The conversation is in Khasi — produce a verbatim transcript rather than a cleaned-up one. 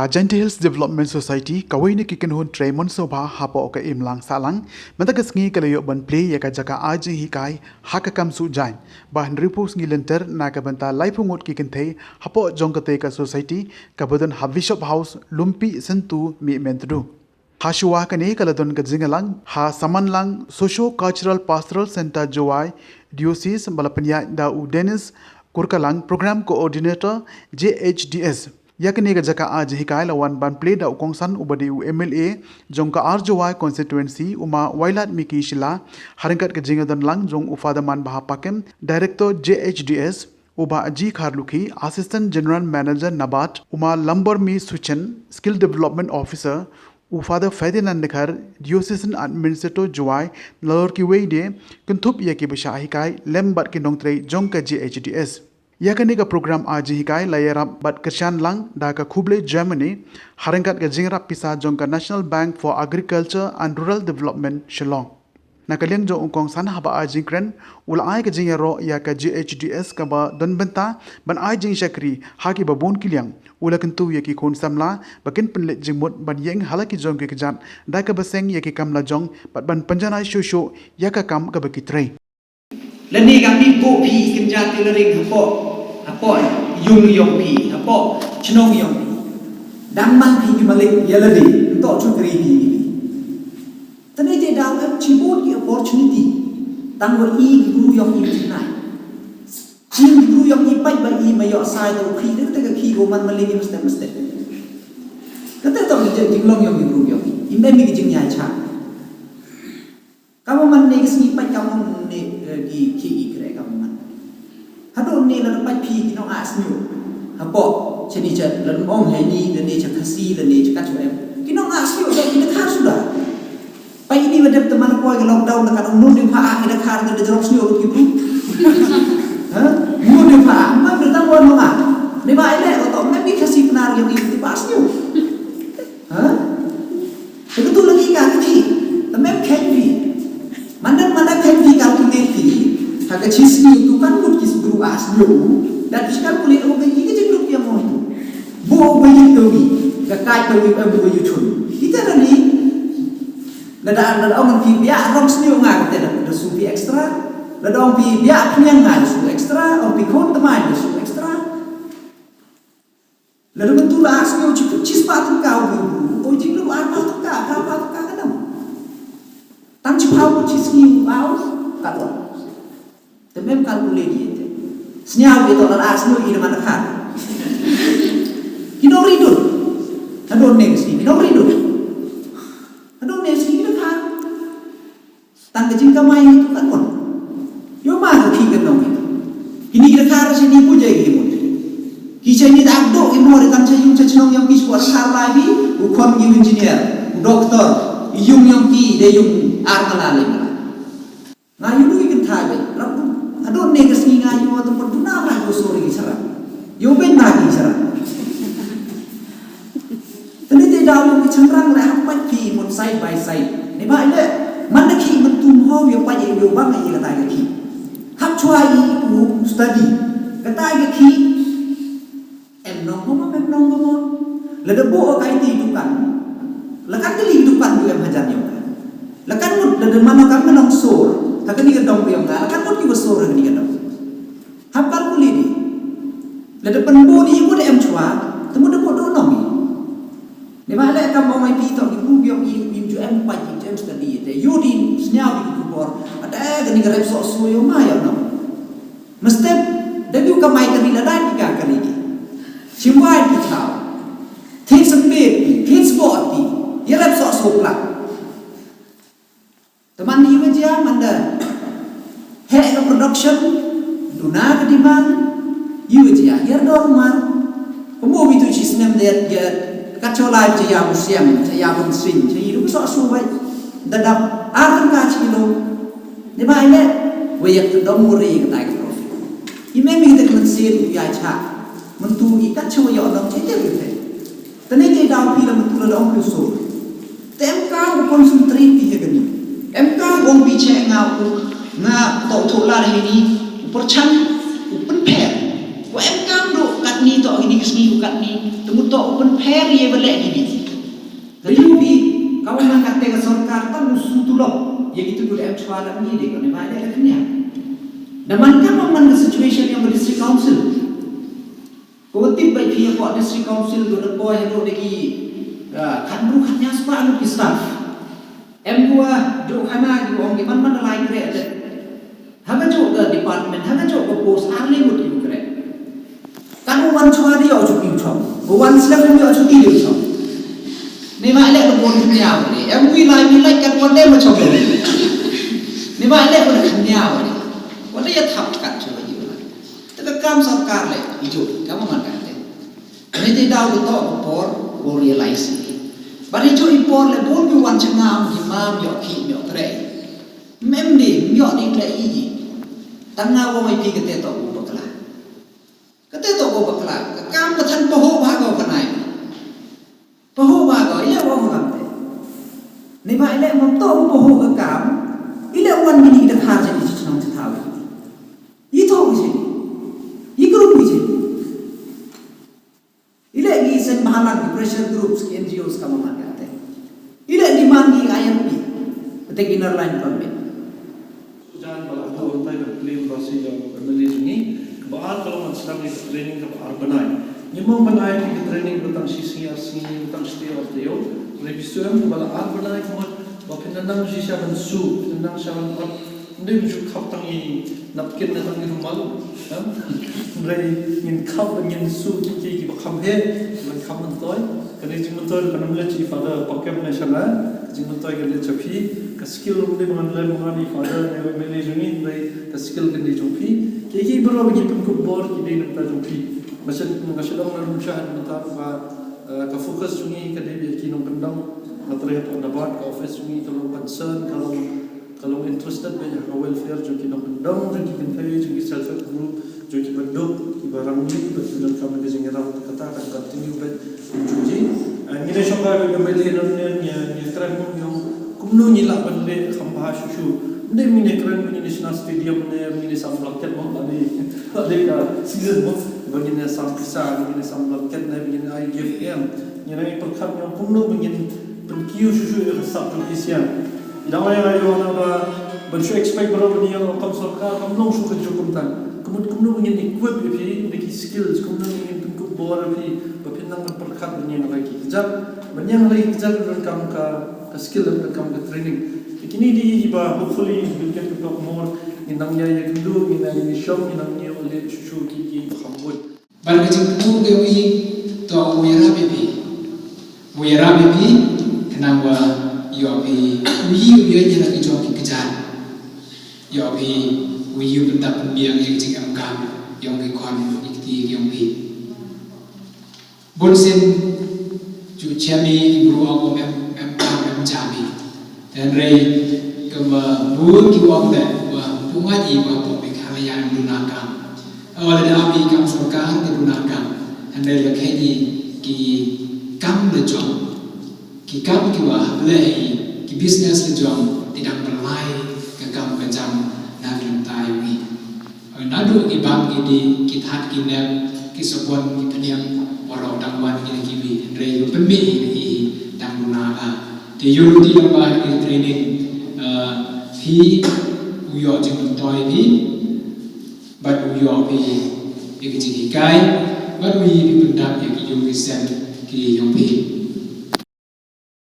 Ka Jaintia Hills Development Society, kawei na ki kynhun trei mynshuwa hapoh ka imlang sahlang, mynta ka sngi ka la ïoh ban plie ïa ka jaka ai jinghikai ha ka kam suh jaiñ, ba hynriewphew sngi lynter na ka bynta laiphew ngut ki kynthei hapoh jong katei ka society, kaba don ha Bishop House, Lumpi Sentu, Mihmyntdu. Hashuwa kane ka la don ka jingïalang ha Samanlang Socio Cultural Pastoral Centre, Jowai Diocese, ba la pynïaid da u Dennis Kurkalang, Program Coordinator, J H D S. Ïa kane ka jaka ai jinghikai la wan ban plie da u kongsan uba dei u M L A jong ka Ar Jowai Constituency, u Ma Wailadmiki Shylla, ha ryngkat ka jingïadonlang jong u Father Manbha Pakem, Director J H D S, u Bah G Kharlukhi, Assistant General Manager NABARD, u Ma Lambormi Suchen, Skill Development Officer, u Father Ferdinand Dkhar, Diocesan Administrator Jowai, nalor kiwei de, kynthup ïa kiba shah hikai lem bad ki nongtrei jong ka J H D S. Ïa kane ka program ai jinghikai la ïarap bad kyrshan lang da ka Khublei Germany, ha ryngkat ka jingïarap pisa jong ka National Bank for Agriculture and Rural Development, Shillong. Na ka liang jong u kongsan, haba ai jingkren, u la ai ka jingïaroh ïa ka J H D S kaba don bynta ban ai jingshakri ha kiba bun ki liang. U la kyntu ïa ki khun samla ba kin pynleit jingmut ban ïeng ha la ki jong ki kjat, da kaba seng ïa ki kam lajong bad ban pynjanai shuh shuh ïa ka kam kaba ki trei. Lane ka mih buh phi kynja tailoring hapoh, hapoh ïung ïong phi, hapoh chnong ïong phi. Dang man phi ki malik ïa lade, ntok chukri phi ki. Tane te daw em chibun ki opportunity. Tang wa i ki bru ïong i tnai. Chi ki bru ïong i pait ba i ma ïoh sai to khi, te ka khi ko man malik i mesti mesti. Kata to ki jinglong ïong ki bru ïong i. I mem ki jingïai cha. Ka mon man ne ki sngi pait ka mon ne, eh, ki, ki, ki kre ka mon man. Haduh ne la pait phi ki nong ah sniu. Hapoh, chani cha, la ong he ni, la ne cha Khasi, la ne cha Kachwa em. Ki nong ah sniu, ki na khar suda. Pait ni wa dep te man poi ka lockdown, la ka nong nun ding pha ah, ki na khar, ka da jrok sniu, ki bru. Ha? Nun ding pha ah, man da tang wa nong ah. Ni ba ile, wa to, mem ki Khasi Pnar, yang ki, ki ba sniu. Ha? Te katu lagi ka kti, te mem kheiñ phi. Manda, manda kheiñ phi ka kti te phi. Ha ka chi sngi tu kan mut ki sbru ah sbru. Dan phi kan kulit o ka yi ka jingrup ïa mo tu. Bu o ka yi tu wi. Ka kai tu wi, eh, bu o ka yi chun. Kita da ni. Lada, lada ong phi biak rong sniu nga kata da, da su phi extra. Lada ong phi biak pniang nga da su extra. Ong phi khon tmai da su extra. Lada mynta la ar sniu chi, chi spah tyngka u bru, u jingdum ar pah tyngka, phra pah tyngka ka dam. Tang chi phaw chi sngi u bau ka dam. Te mem calculate ïa te. Sniaw ïa to la ar sniu ïa man kha. Ki nong ri dud. Ka don ne sngi ki nong ri dud. Ka don ne sngi ki kha. Tang ka jingkamai itu kan mon. Ïoh ma ka khi ka nong itu. Kini ki dkhar shini pu jai ki mut. Ki shini dak dok ki mor tang cha yung cha chnong ïong ki shuwa dkhar lai bi. U khon ki engineer, u doctor, yung ïong ki de yung ar mala le mala. Nga ïoh du ki kynthai be. Rap adon ne ka sngi nga ïoh tu pun tu na ma ïoh sori ki sara. Ïoh ben ma ki sara. Tene te daw ïoh ki chynrang le hap pait ki mut side by side. Ne ba ile man da ki mynta mo ïoh pait ïoh bang ïoh kata ïoh ki. Hap chwa i u study. Kata ïoh ki em nong mo em nong mo. Lada bo o kai ti dukan. La kan kali dukan du em hajan ïoh. La kan mut lada mano kan nong sor. Ka kani ka dong ïoh ka. La kan mut ki ba sor kani ka dong. Hap kal kuli ni. Lada pynbun i mut em chwa, te mut da mut da nong i. Ni ba le kam ong ai pi to ki bu biong i, i ju em pa i ju em study te. Yu di sniaw di ku bor. Ate kani ka rep sok su yu ma ya nong. Mesti da yu ka mai kani la dai ka kani ki. Chim wai ki chao. Thik sempit ki, thik sbot ki. Ya rep sok su plak. Teman ni iwa jia manda. Heh ka production, duna ka demand, iwa jia hiar dor mar. Kumbu bitu chi snem det get, kat cho lai cha ya musiang, cha ya bun sing, cha iru so su bai. Dadap ar ka chi lo. Ni bai le, wa yak dong muri ka tai ka profit. I mem i te klan sien u ya cha. Mentu i kat cho ya dong chi te te. Tene te daw phi la mentu la dong phi so. Te em ka u concentrate phi ha kani. Em ka u ong phi che nga u, nga to u thola re ni, u pyrchang, u pynpher. Wa em ka u do katni to ini kisni u katni, te mu to u Pynpher ïa ba leh kine. Ka U P, ka wan man kata ka sorkar tang u shu tulop ïa kito ki leh em chwa da ngi de, ka ne ba leh ka kynja. Da man ka man ka situation ïa ka district council. Ko tip ba phi ïa ko district council ko da poi haduh da ki, ah, khatnru khatnñiaw spah ngut ki staff. Em, ko wa duh khana ki ong ki man man da lai kreh te. Ha kajuh ka department, ha kajuh ka post, ar lai ngut ki kreh. Kan wan chwa da ïoh chuti chong. Ko wan slem ïoh chuti da chong. Ni ma leh ka bun khyndiat ni. Em, wi lai ni lai kan wan dei ma chong. Ni ma leh ka khyndiat ni. Wan dei ïa thap kat chwa ïa. Te ka kam sorkar leh, i ju, kam man kan te. Ni te daw to ko por, ko realize. Ba ni ju i por leh bun bi wan chynga am ki mam ïoh ki ïoh kreh. Mem di, ïoh di kreh i. Tang na wong i pi kate to ko bakla. Kate to ko bakla. Ka kam ka than pahu ba ko kanai. Pahu ba ko, i leh wong kam te. Ni ba i leh mem to pahu ka kam. I leh wan ni da khar jadi chnong chathaw. I to ki sini. I group ki sini. I leh ki seng bahalang ki pressure groups ki N G Os ka mamat ka te. I leh demand ki I M P. Kata ki inner line permit. Jan ba la hau tai ba claim ba si ya M L A jong ngi. Ba ar ka long sdang ïa ka training kaba ar bnai. Ngi mong bnai ki training ba tang shi sngi ar sngi ba tang shi taïew ar taïew. Revision ba la ar bnai ka mut ba phin nang shisha ban su, phin nang sha ban ot. Ndei ju khap tang i napkin na tang i rumal. Em? Ndei ngin khap ngin su ki ki ki ba kham he, ban kham myntoi. Kane jingmyntoi ka nam le chi Father Pakem ne shana. Jingmyntoi ka le cha phi. Ka skill rum dei ban le ban i Father ne ba mele jong i ndei ka skill ka dei jong phi. Ki ki bro ngin pynkup bor ki dei nangta jong phi. Masha masha dong na rum sha mynta ba, eh, ka focus jong i ka dei ba ki nongkyndong. Ka trei ha ka office jong i ka long concern ka long Ka long interested bha ha ka welfare jong ki nongkyndong, jong ki kynthei, jong ki self help group, jong ki baduk, ki barangli, bad ki donkam ka jingïarap, kata kan continue bha jong ki. Ah, ngi dei shong ka ka mele nan ne ngi ngi kren kumno, kumno ngi lah ban leh kham bha shuh shuh. Ngi dei ngi kren ngi ne shna stadium ne ngi ne sam blanket mo, ba dei, ba dei ka season mo, ba ngi ne sam pisa, ngi ne sam blanket ne ngi ne ai gift em. Ngi nang i pyrkhat ngi kumno ba ngin pynkiew shuh shuh ïa ka sap jong ki siang. I dang ai ai ïa na ba ban shu expect baroh ban ïa kam sorkar kam long shuh ka juk kumta. Kumno kumno ba ngin equip ïa phi da ki skills, kumno ba ngin pynkup bor ïa phi ba phin nang ban pyrkhat ban ïa ngalai ki kjat, ban ïa ngalai ki kjat ban kam ka, ka skill ban kam ka training. Te kine dei kiba hopefully we can talk more. Ngin nang ïa ïa kynduh, ngin nang ïa shong, ngin nang ïa leh shuh shuh ki ki kham bun. Bad ka jingpur ka ïohi, to u ïarap ïa phi. U ïarap ïa phi, khnang ba ïoh phi u ïoh ïa la ki jong ki kjat. Ïoh phi u ïoh pyndap pynbiang ïa ki jingemkam ïong ki khon ïa ki kti ïong phi. Bun sien ju chem i bru ong em em kam em jam i. Hynrei kumba bun ki ong leh ba pynban i ba pop i kha ïa duna kam. Ol da am i kam sorkar ki duna kam. Hynrei la khein i ki kam la jong. Ki kam ki wa hap leh i ki business la jong ti dang ban lai ka kam ka jam na ka tai wi. Naduh ki bam ki dih, ki that ki nep, ki sabon, ki pynïang, waroh dang wan ki na kiwi, hynrei ïoh pynmih hi na hi, dang duna ka. Te ïoh ruh ti dang ba hi training, eh, phi, u ïoh jingmyntoi phi, bad u ïoh phi, ïa ki jinghikai, bad u ïoh phi pyndap ïa ki ïoh ki sem ki ïoh phi.